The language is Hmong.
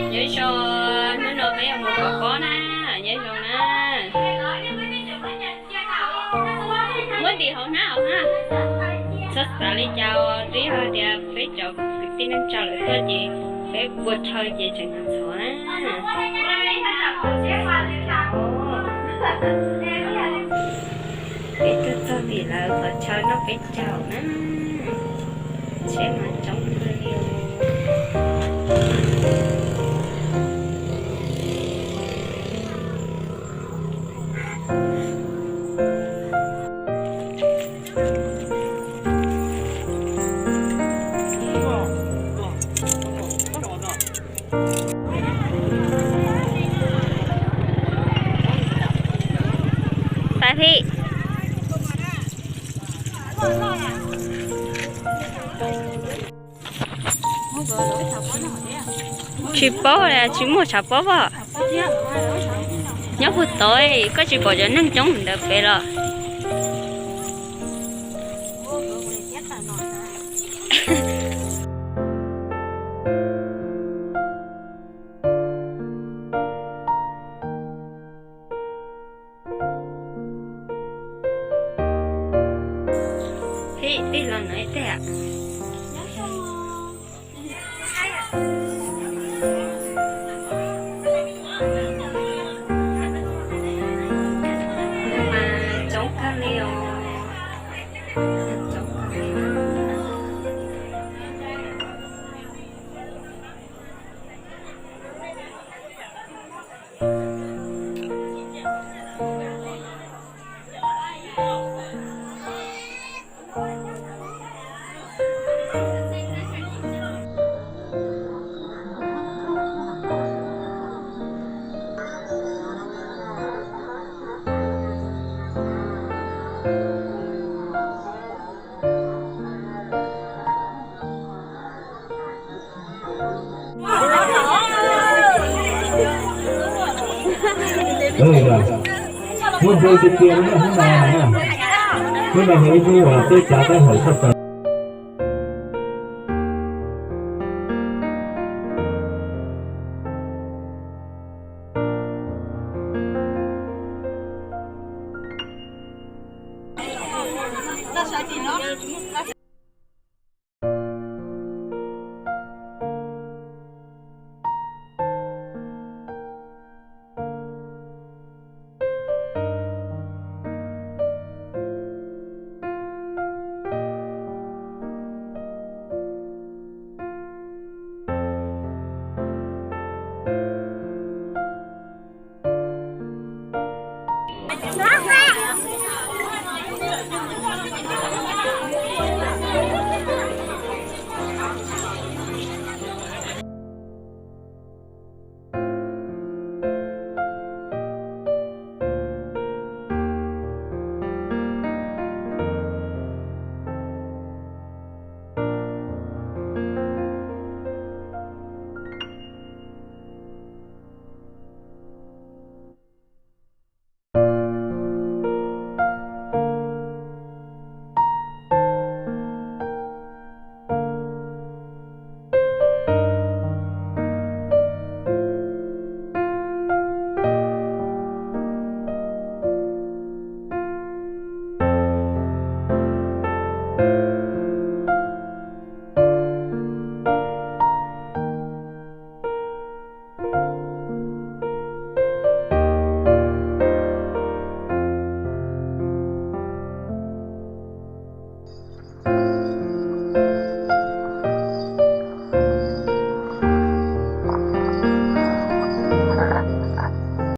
Nyob zoo, hnub no peb yuav mus kov pob na, nyob zoo na. Muab ntim hauv hnab hauv na. Txhob xav li cas, twb yog hais tias peb cov kwv tij neej tsa lawv tuaj ces peb ua chaw ces tseem ntxhov na. Peb tuaj txog tim lawv qhov chaw noj peb caug na. Tsheb mas coob kawg li. Pab Phij. Tsis paub li, tsis muaj tshav pob os. Nyob puag tod koj tsis pom cov neeg coob ntawd pem los. Phij, tij laug no ib teg. Mas coob kawg li os. Hnub no tiag tiag, hnub no, hnub no yog ib hnub uas peb cav teeb hauj tshaj plaws.